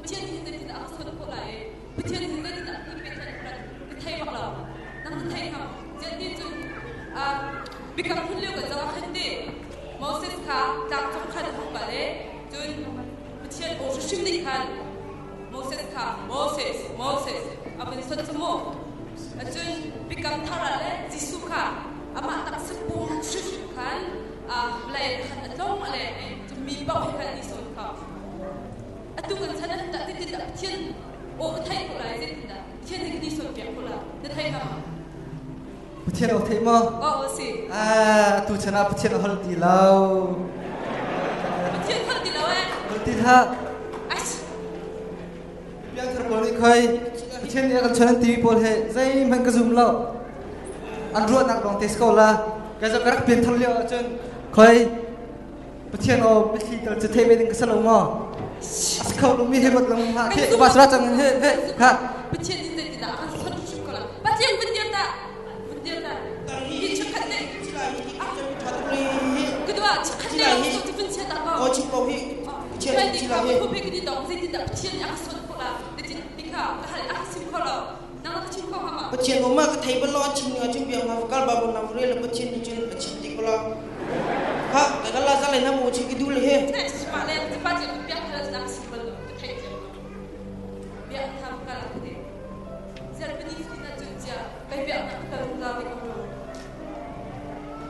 Pathian hi zeitin a ka chawnh khawh lai i Pathian hi zeitin a ka pehtlaih khawh lai ka thei bak lo. Nang na thei hnga Ziah ti cun biakam hlun lio kan zoh ah khan ti Moses kha tlangcung khan a hung kal i cun Pathian aw hrimhrim nih khan Moses kha Moses Moses a vun son cu mu. Cun biakam thar ah le Jesuh kha amah taksa pum hrimhrim khan vawlei khan a tlawng a leng i cu mi paoh he khan an i sawn kho. Atu kan chan ah tah zeitindah Pathian aw ka theih khawh lai zeitindah Pathian nih ka ni sawnpiak khawh lai na thei hnga maw? Pathian aw thei maw? Aw si. Ah, atu chan ah Pathian a holh ti lo. Pathian holh ti lo eh? Holh ti hlah. As. Piangthar pawl nih khoi Pathian nih a kan chon an timi pawl he zeihmanh ka zum lo. An ruahnak lawng te si ko la. Ka zong ka rak pianthar lio ahcun khoi Pathian aw mitthli tal cu thei ve ding ka si lo maw? A si kho lomi hi ruat lang hlah. Khi ba sara cang he he ha. Pathian nih zeitindah a kan son hrim ko la. Pathian vun dir ta. Vun dir ta. Hi chakhat ne. Kudua chakhat ne lo su vun chia ta ko. Ko chim ko hi. Pathian nih kha ka pe ka di dong zeitindah Pathian nih a ka son ko la. Zeitin ti kha ka hal a ka sim kho lo. Nang ka chim kho hama. Pathian um ah ka thei bal lo an chim ning ahcun biak na kal ba na rel Pathian nih cun a chim ti ko la. Ha ka kal la zalai na mu chi ki dul he. Pa le pa che biak khala na sim bal lo ka thei che. Biak tham ka la te. Zer pani fi na chun chia kai biak na kal la ve ko lo.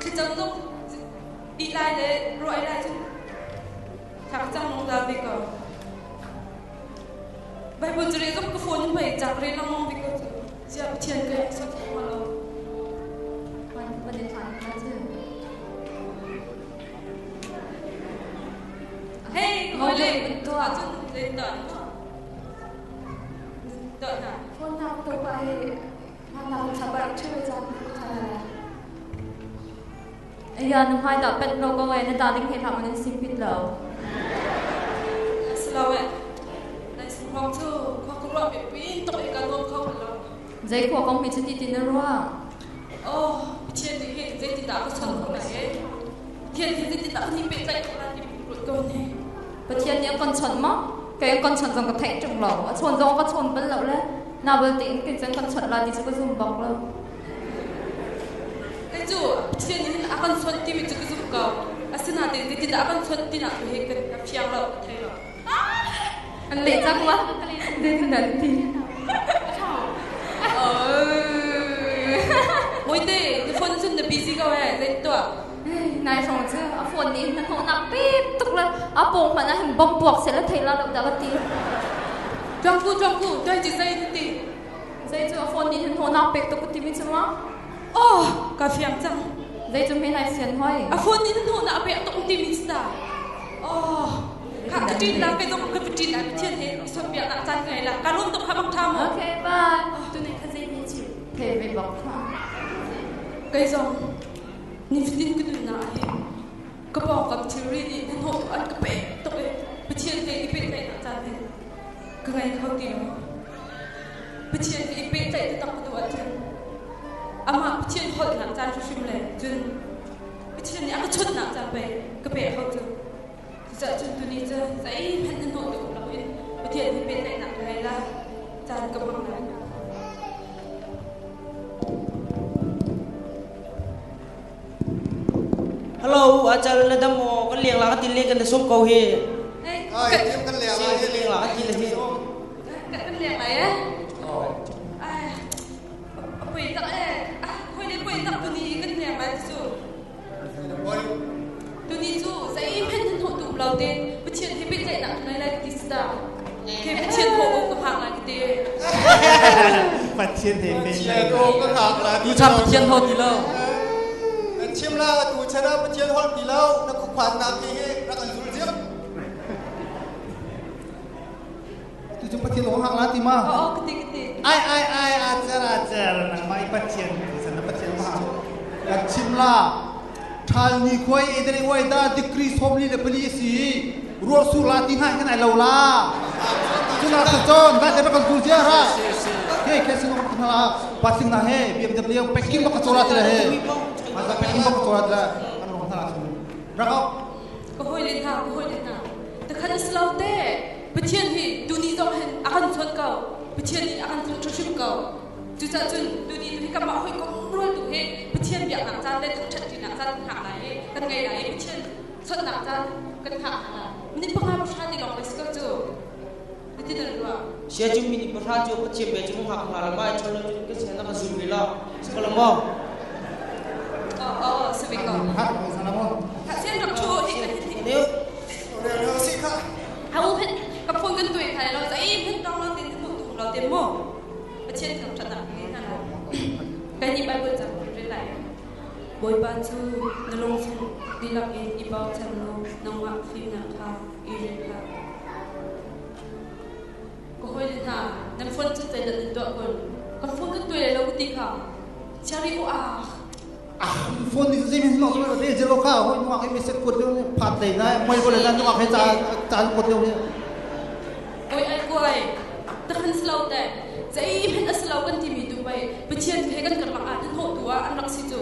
Khi chang zong i lai le roi lai chun thak chang nong la ve ko. Bible cu re zong ka phone in pei cak re lengmang ve ko cu. Ziah Pathian ka rak sut hnga lo. Hey, ka hawile, tuah cun len dah dah na. Phone nak to pa he nak sabar chwe chan thana. Aya na hmai dah pet lo ko eh na darling he thak man sim pit lo. Asalawe. Nai sumrong chu khua ka ruah mi pin tok i ka nuam kho lo. Zei khua kong mi chu ti tin na ruah. Oh, Pathian nih hin zeitindah ka chawnh ko lai e? Pathian nih zeitindah ka ni pehtlaih ko lai ti ruat ko ne. Pathian nih a kan chawnh maw? Kei a kan chawnh zong ka theih ṭung lo. A chawn zong ka chawn bal lo le. Na bal tein kei cun kan chawnh la ti cu ka zum bak lo. Kei cu Pathian nih hin a kan chawnh timi cu ka zumh ko. Asinain zeitindah a kan chawnh tinak tu hi ka fiang lo, ka thei lo. An leh cang ma? Zeitindah an ti? Mawite, na phone cun na busy ko he, zei tuah? Nai hrawng cu a phone nih na hnawhnak pek tuk le a pawng hmanh ah hin bom puak seh la thei la lo dah ka ti. Tuangku, tuangku, tuai ci zei na ti? Zei cu a phone nih hin hnawhnak pek tuk ka timi cu ma? Oh, ka fiang cang. Zei cu hme nai sian hoi? A phone nih hnawhnak a pek tuk timi cu ta. Oh, kha ka ṭin la kai zong ka ṭin la Pathian he sawmpiak nak caan ka ngei la. Ka lawm tuk kha bang ṭha mu. Okay, bye. Tu nih kha zei ni chim the ve bak kha. Kai zong nifatin ka nunnak ah hin ka pawngkam thilri nih hnahnawh an ka pek tuk i Pathian he i pehtlaihnak caan hin ka ngei kho ti lo. Pathian he i pehtlaih taktak ka duh ahcun amah Pathian holhnak caan hrimhrim le cun Pathian nih a ka chawnhnak caan pei ka pek hau cu. Cucaah cun tuni cu zeihmanh hnahnawh ti um loin Pathian he pehtlaihnak ka ngei lai. Caan ka hmang lai. Hello, acal na dam maw? Kan leng la ka til le kan som ko hi. Hey, Ai, tim kan leng lai. Kan leng la ka til hi. Kan leng lai eh? Ai, pui tak eh. Ah, hoi le pui tak tuni kan leng lai cu. Tuni cu zeihmanh nan hnawh tum lo te Pathian he pehtlaihnak ka ngei lai ka ti si ta. Ke Pathian haw ka phak lai ka ti. Pathian he Pathian aw ka hngak la Tu chan Pathian haw ti lo. Nan chim la tu chan ah Pathian holh ti lo na khuakhan nak hi hi rak an zul ziam. Tu cu Pathian aw hngak la ti ma? Aw ka ti ka ti. Ai ai ai a cer a cer nangmah i Pathian tu chan na Pathian ma. Kan chim la ṭhal ni khuai edere uai da degree 44 si ruah sur la ti hna kan ai lo la cuna sa chon da te kan zul zia ra he ke sin ko na passing na he BMW packing ba ka chola te he ma packing ba ka chola te kan rong na su rakau Ka hoi le hna ka hoi le hna takhan is lo te Pathian hi tuni zong he. A kan chawt ko. Pathian nih a kan thangṭhat hrim ko. Cucaah cun tuni tu hi kanmah hawikom rual tu hi Pathian biaknak caan le thangṭhat ṭinak caan kan hngak lai i kan ngei lai i Pathian chawnhnak caan kan hngak hna lai. Minute panga pahra ti lawng pei si ko cu. Hitin an ruah. Sia cu minute pahra cu Pathian bia cu hngak hna la mai chon lo cun ka sia na ka zum ve lo. Si ko lo maw? Oh, si ve ko. Sian rak ṭhu hi hi. Ha u phet ka phone kan tuai thai lo zai phet tong lo tin tu tu lo te mo. Pathian thang that nak ngi hna lo. Kan ni Bible cang re lai. Bawipa cu na lungchung dihlak in i bochan law nangmah fimnak kha i rin hlah. Ka hawile hna, nan phone cu zeidah nan tuah kun? Ka phone kan tuai lai lo ka ti kha. Cherry u ah. Ah, phone ni zei min nok le je lo kha hoi nuak i message kuat leo phat lei na moi ko le na nuak he cha cha kuat leo ni. Oi ai kuai. Takhan slow te. Zei hen aslo kan ti mi tu pai. Pathian he kan karlak ah nan ho tu ah an rak si cu.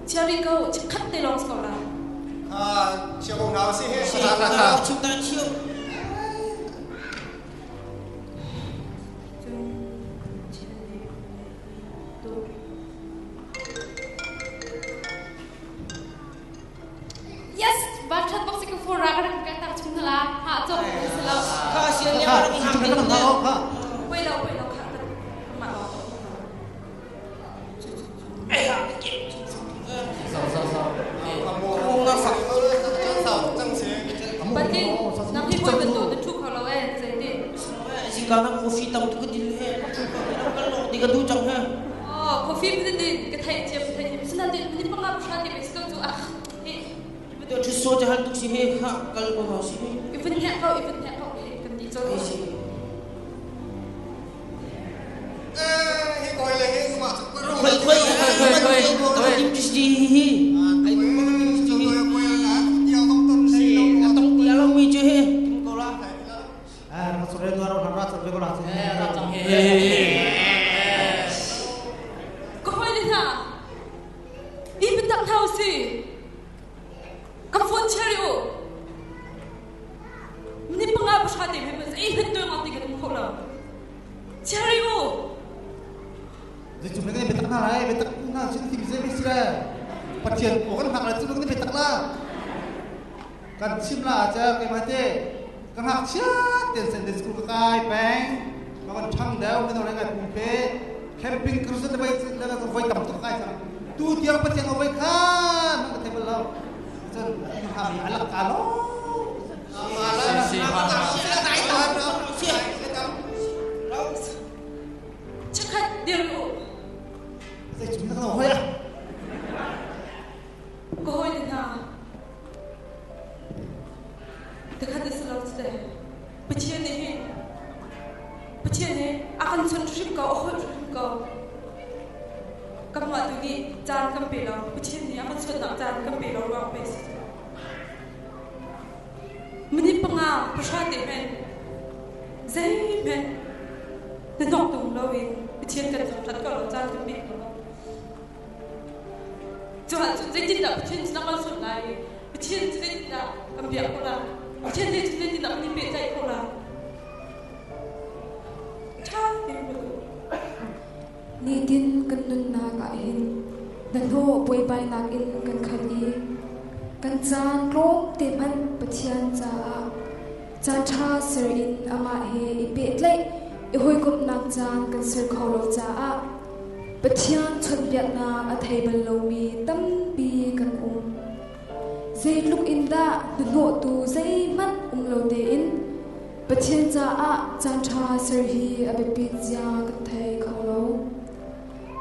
Cherry ko chikhat te long ko la. Ah, chia ko na si he. Chung ta chiu. Yes, ba that bak si ka phone ra ka rak ka tak chung la ha chok si lo. Kha sian ne rak hang ding ne. Poi lo poi lo kha ma lo. Ai ha ke. Sao sao sao. Amo na fa. Patin nang hi boi bantu na thu kho lo e zei ti. Zika na coffee tam tu ka dil he. Ka lo di ka du chang he. Oh, coffee pin din ka thai thiam thai thiam sinan din ni panga prasha ti be ko chu ah. To thu so cha hal tuk si he kha kal ko ha si he. Ifin he ko ifin he ko kan ti cho. Eh, hi koi le hi ma chu ru. Khoi khoi khoi khoi khoi tim ti hi. Ai ko tim ti hi. Si, atong ti alo mi chu he. Tim ko la. Ah, ra sore tu aro ra sa ko la. Eh, ra chang he. Ko hoi le na. I bitak thau si. Ka phone cherry u. Ni panga pasha te me ei het tu ngam ti kan kho lo. Cherry u. Zai chung ne bitak na lai, bitak na chin ti zai mi sila. Pathian ko kan hak la chu ne bitak la. Kan chim la cha ke ma te. Kan hak chia ten sen school ka kai peng. Ka kan thang deu kan ore ngai pum pe. Camping cruise le bai le ka voi tam tu kai chang. Tu tiang pathian o vai khan ka thai bal lo. Chan ha mi alak ka lo. Si si ha. Chakhat dir u. Zai chung na ka hoi a. Ko hoi le na. Takhat is lo te. Pathian nih hin Pathian nih a kan chon hrim ko, a holh hrim ko. Kanmah tu nih caan kan pe lo. Pathian nih a kan chonnak caan kan pe lo ruang pe si. Minute panga pahra te men zei men na nok tung lo in Pathian kan thangthat ko lo caan kan pe ko lo. Cu ah cun zeitindah Pathian cu na kan sawt lai i Pathian cu zeitindah kan biak khawh lai? Pathian nih cun zeitindah kan i pehtlaih khawh lai? Ṭha tein ruat u. Nitin kan nunnak ah hin hnahnawh buaibainak in kan khat i kan caan tlawmte hmanh Pathian caah caanṭha ser in amah he i pehtlaih i hawikomhnak caan kan ser kho lo caah Pathian chawnhbiaknak a thei bal lomi tampi kan um. Zeitluk in dah hnahnawhtu zeihmanh um lo tein Pathian caah caanṭha ser hi a biapit zia kan thei kho lo.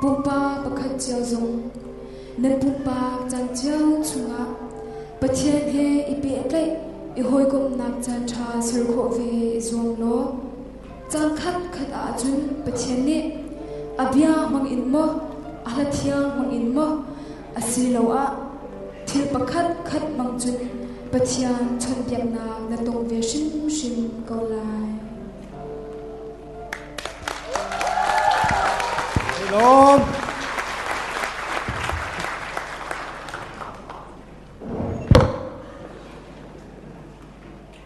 Pumpak pakhat cio zong nan pumpak caan cio chungah Pathian he i pehtlaih i hawikomhnak caanṭha ser khawh ve i zuam law Caan khatkhat ahcun Pathian nih a bia hmangin maw, a hla thiang hmangin maw, asiloah thil pakhat khat hmang cun Pathian chawnhbiaknak na tong ve hrimhrim ko lai. Lawm.